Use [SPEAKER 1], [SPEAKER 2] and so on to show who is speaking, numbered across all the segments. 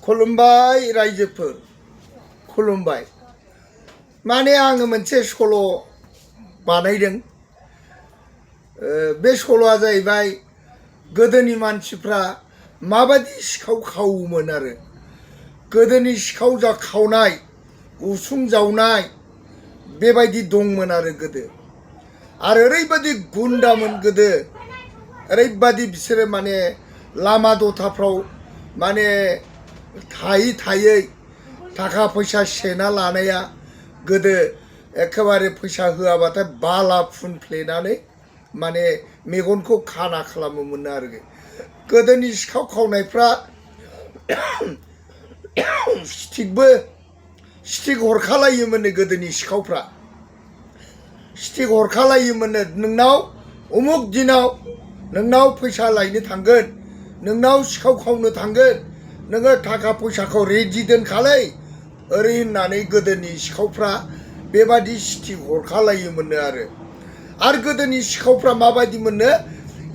[SPEAKER 1] खुलुमबाय रायजोफोर खुलुमबाय माने आङो मोनसे सल' बानायदों बे सल'आ जाहैबाय गोदोनि मानसिफ्रा माबादि सिखाव खावोमोन आरो गोदोनि सिखाव खावनाय उसुं जावनाय बेबायदि दंमोन आरो गोदो आरो ओरैबादि गुन्दामोन गोदो ओरैबादि बिसोरो माने लामा दथाफ्राव माने थायै थायै थाखा फैसा सेना लानाया गोदो एखेबारे फैसा होआबाथाय बाला फुनफ्लेनानै माने मेगनखौ खाना खालामोमोन आरो गोदोनि सिखाव खावनायफ्रा स्टिक हरखालायोमोननो गोदोनि सिखावफ्रा स्टिक हरखालायोमोननो नोंनाव उमुक दिनाव नोंनाव फैसा लायनो थांगोन नोंनाव सिखाव खावनो थांगोन नोङो थाखा फैसाखौ रेडि दोनखालै ओरै होननानै गोदोनि सिखावफ्रा बेबादि स्टिक हरखालायोमोननो आरो गोदोनि सिखावफ्रा माबायदिमोननो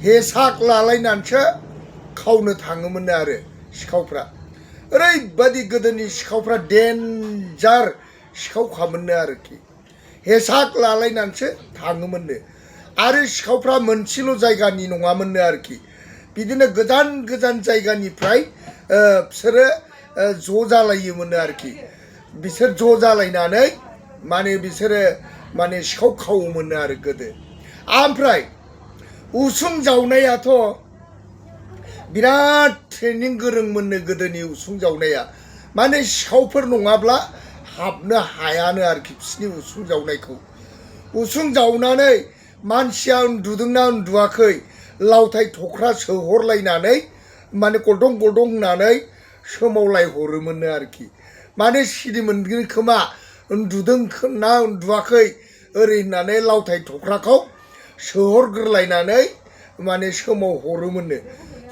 [SPEAKER 1] हेसाक लालायनानैसो खावनो थाङोमोननो आरो सिखावफ्रा ओरैबादि गोदोनि सिखावफ्रा डेन्जार सिखावखामोननो आरोखि हेसाक लालायनानैसो थाङोमोननो आरो सिखावफ्रा मोनसेल' जायगानि नङामोननो आरोखि बिदिनो गोजान गोजान जायगानिफ्राय बिसोरो ज' जालायोमोननो आरोखि बिसोर ज' जालायनानै माने बिसोरो माने सिखाव खावोमोननो आरो गोदो ओमफ्राय उसुं जावनायाथ' बिराद ट्रेनिं गोरोंमोननो गोदोनि उसुं जावनाया माने सिखावफोर नङाब्ला हाबनो हायानो आरोखि बिसोरनि उसुं जावनायखौ उसुं जावनानै मानसिया उन्दुदोंना उन्दुवाखै लावथाय थख्रा सोहरलायनानै माने गलदं गलदं होननानै सोमावलायहरोमोननो आरोखि माने सिरि मोनगोन खोमा उन्दुदों ना उन्दुवाखै ओरै होननानै लावथाय थख्राखौ सोहरग्रोलायनानै माने सोमावहरोमोननो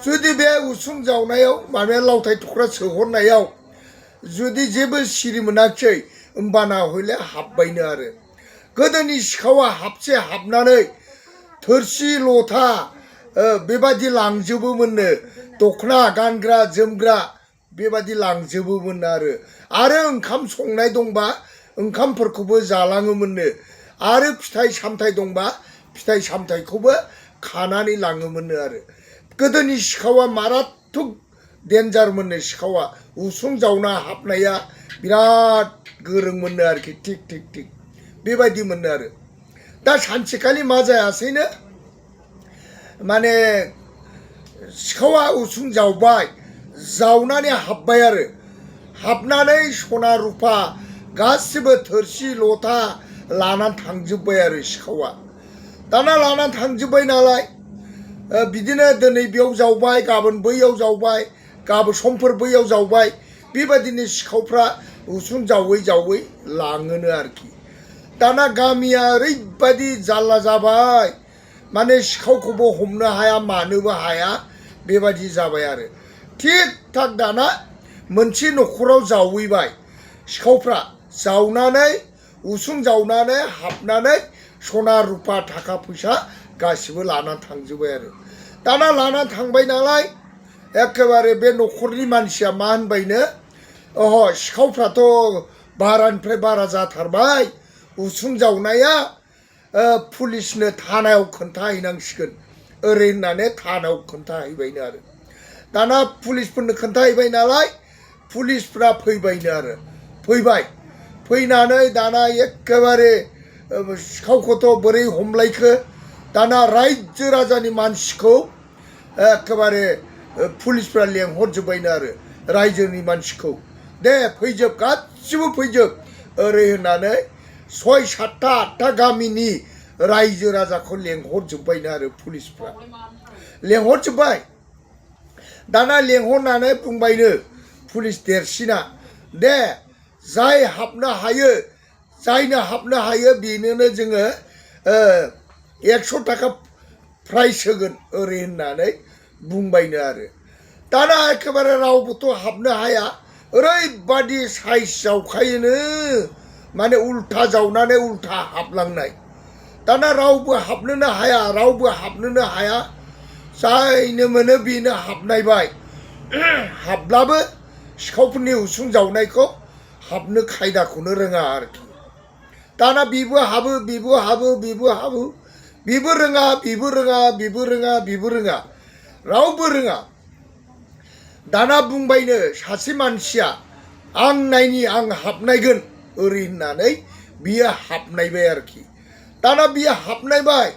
[SPEAKER 1] जुदि बे उसुं जावनायाव माने लावथाय थख्रा सोहरनायाव जुदि जेबो सिरि मोनाखिसै होमबाना हयले हाबबायनो आरो गोदोनि सिखावा हाबसे हाबनानै थोरसि लथा बेबादि लांजोबोमोननो दखना गानग्रा जोमग्रा बेबादि लांजोबोमोन आरो ओंखाम संनाय दंबा ओंखामफोरखौबो जालाङोमोननो आरो फिथाइ सामथाइ दंबा फिथाइ सामथाइखौबो खानानै लाङोमोननो आरो गोदोनि सिखावा माराथुक डेन्जारमोननो सिखावा उसुं जावना हाबनाया बिराद गोरोंमोननो आरोखि थिक थिक थिक बेबायदिमोननो आरो दा सानसेखालि मा जायासैनो माने सिखावा उसुं जावबाय जावनानै हाबबाय आरो हाबनानै सना रुपा गासिबो थोरसि लथा लानानै थांजोब्बाय आरो सिखावा दाना लानानै थांजोब्बाय नालाय बिदिनो दिनै बेयाव जावबाय गाबोन बैयाव जावबाय गाबोन समफोर बैयाव जावबाय बेबायदिनो सिखावफ्रा उसुं जावै जावै लाङोनो आरोखि दाना गामिया ओरैबायदि जारला जाबाय माने सिखावखौबो हमनो हाया मानोबो हाया बेबायदि जाबाय आरो थिक थाक दाना मोनसे न'खराव जावहैबाय सिखावफ्रा जावनानै उसुं जावनानै हाबनानै सना रुपा थाखा फैसा गासिबो लानानै थांजोब्बाय आरो दाना लानानै थांबाय नालाय एखेबारे बे न'खरनि मानसिया मा होनबायनो सिखावफ्राथ' बारानिफ्राय बारा जाथारबाय उसुं जावनाया पुलिसनो थानायाव खोन्थाहैनांसिगोन ओरै होननानै थानायाव खोन्थाहैबायनो आरो दाना पुलिसफोरनो खोन्थाहैबाय नालाय पुलिसफ्रा फैबायनो आरो फैबाय फैनानै दाना एखेबारे सिखावखौथ' बोरै हमलायखो दाना रायजो राजानि मानसिखौ एखेबारे पुलिसफ्रा लेंहरजोब्बायनो आरो रायजोनि मानसिखौ दे फैजोब गासिबो फैजोब ओरै होननानै 6-7 8 गामिनि रायजो राजाखौ लेंहरजोब्बायनो आरो पुलिसफ्रा लेंहरजोब्बाय दाना लेंहरनानै बुंबायनो पुलिस देरसिना दे जाय हाबनो हायो जायनो हाबनो हायो बेनोनो जोङो 100 थाखा प्राइज होगोन ओरै होननानै बुंबायनो आरो दाना एखेबारे रावबोथ' हाबनो हाया ओरैबादि साइज जावखायोनो माने उल्था जावनानै उल्था हाबलांनाय दाना रावबो हाबनोनो हाया जायनो मोनो बेनो हाबनायबाय हाबब्लाबो सिखावफोरनि उसुं जावनायखौ हाबनो खायदाखौनो रोङा आरोखि दाना बिबो हाबो बिबो हाबो बिबो हाबो बिबो रोङा बिबो रोङा बिबो रोङा बिबो रोङा रावबो रोङा दाना बुंबायनो सासे मानसिया आं नायनि आं हाबनायगोन ओरै होननानै बियो हाबनायबाय आरोखि दाना बियो हाबनायबाय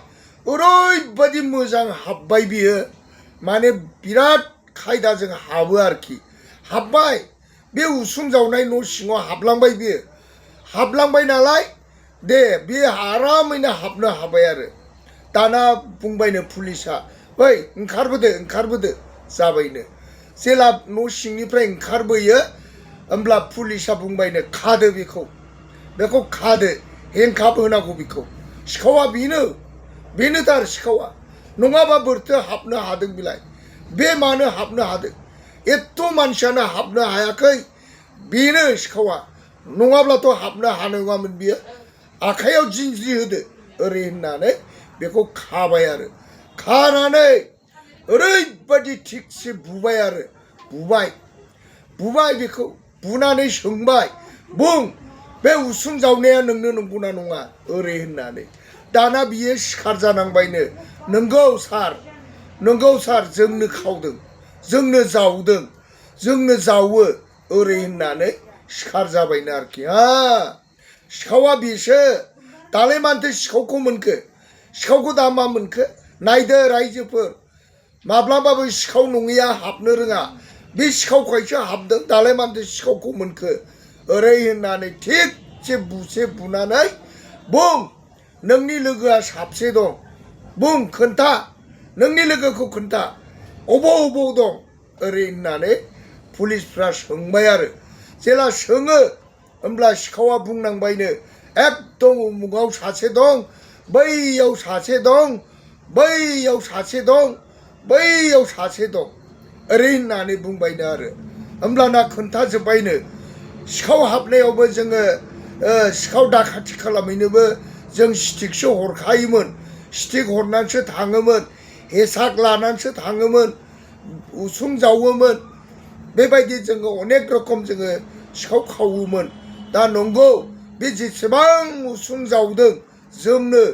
[SPEAKER 1] ओरैबायदि मोजां हाबबाय बियो माने बिराद खायदाजों हाबो आरोखि हाबबाय बे उसुं जावनाय न' सिङाव हाबलांबाय बियो हाबलांबाय नालाय दे बे आरामैनो हाबनो हाबाय आरो दाना बुंबायनो पुलिसा बै ओंखारबोदो जाबायनो जेला न' सिंनिफ्राय ओंखारबोयो होमब्ला पुलिसा बुंबायनो खादो बेखौ खादो हेंकाप होनांगौ बेखौ सिखावा बेनो थार सिखावा नङाबा बोरैथो हाबनो हादों बिलाय बे मानो हाबनो हादों एथ' मानसियानो हाबनो हायाखै बेनो सिखावा नङाब्लाथ' हाबनो हानाय नङामोन बियो आखाइयाव जिंज्रि होदो ओरै होननानै बेखौ खाबाय आरो खानानै ओरैबायदि थिगसे बुबाय आरो बुबाय बेखौ बुनानै सोंबाय बुं बे उसुं जावनाया नोंनो नंगौना नङा ओरै होननानै दाना बियो सिखार जानांबायनो नंगौ सार जोंनो खावदों जोंनो जावदों जोंनो जावो ओरै होननानै सिखार जाबायनो आरोखि सिखावा बेसो दालाय मानोथो सिखावखौ मोनखो सिखावखौ दा मा मोनखो नायदो रायजोफोर माब्लाबाबो सिखाव नङैया हाबनो रोङा बे सिखावखायसो हाबदों दालाय मानोथो सिखावखौ मोनखो ओरै होननानै थिगसे बुनानै बुं नोंनि लोगोआ साबसे दं बुं खोन्था नोंनि लोगोखौ खोन्था अबाव दं ओरै होननानै पुलिसफ्रा सोंबाय आरो जेला सोङो होमब्ला सिखावा बुंनांबायनो एकदम उमुगाव सासे दं बैयाव सासे दं बैयाव सासे दं बैयाव सासे दं ओरै होननानै बुंबायनो आरो होमब्लाना खोन्थाजोब्बायनो सिखाव हाबनायावबो जोङो सिखाव दाखाथि खालामहैनोबो जों स्टिकसो हरखायोमोन स्टिक हरनानैसो थाङोमोन हेसाक लानानैसो थाङोमोन उसुं जावोमोन बेबायदि जोङो अनेक रोखोम जोङो सिखाव खावोमोन दा नंगौ बे जेसेबां उसुं जावदों जोंनो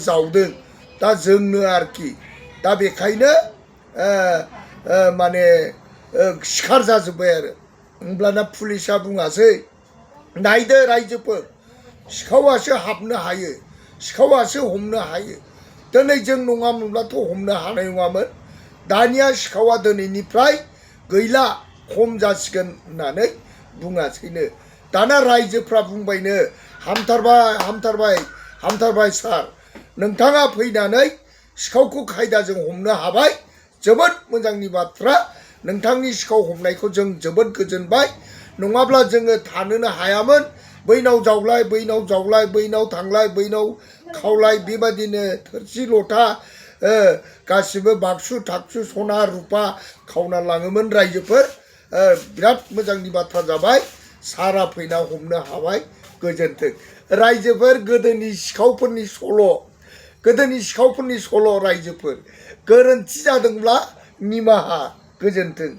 [SPEAKER 1] जावदों दा जोंनो आरोखि दा बेखायनो माने सिखार जाजोब्बाय आरो होमब्लाना पुलिसा बुङासै नायदो रायजोफोर सिखावासो हाबनो हायो सिखावासो हमनो हायो दिनै जों नङामोनब्लाथ' हमनो हानाय नङामोन दानिया सिखावा दिनैनिफ्राय गैला खम जासिगोन होननानै बुङासैनो दाना रायजोफ्रा बुंबायनो हामथारबाय सार नोंथाङा फैनानै सिखावखौ खायदाजों हमनो हाबाय जोबोद मोजांनि बाथ्रा नोंथांनि सिखाव हमनायखौ जों जोबोद गोजोनबाय नङाब्ला जोङो थानोनो हायामोन बैनाव जावलाय बैनाव थांलाय बैनाव खावलाय बेबादिनो थोरसि लथा गासिबो बाक्सु थाक्सु सना रुपा खावना लाङोमोन रायजोफोर बिराद मोजांनि बाथ्रा जाबाय सारा फैना हमनो हाबाय गोजोन्थों रायजोफोर गोदोनि सिखावफोरनि सल' रायजोफोर गोरोन्थि जादोंब्ला निमाहा गोजोन्थों।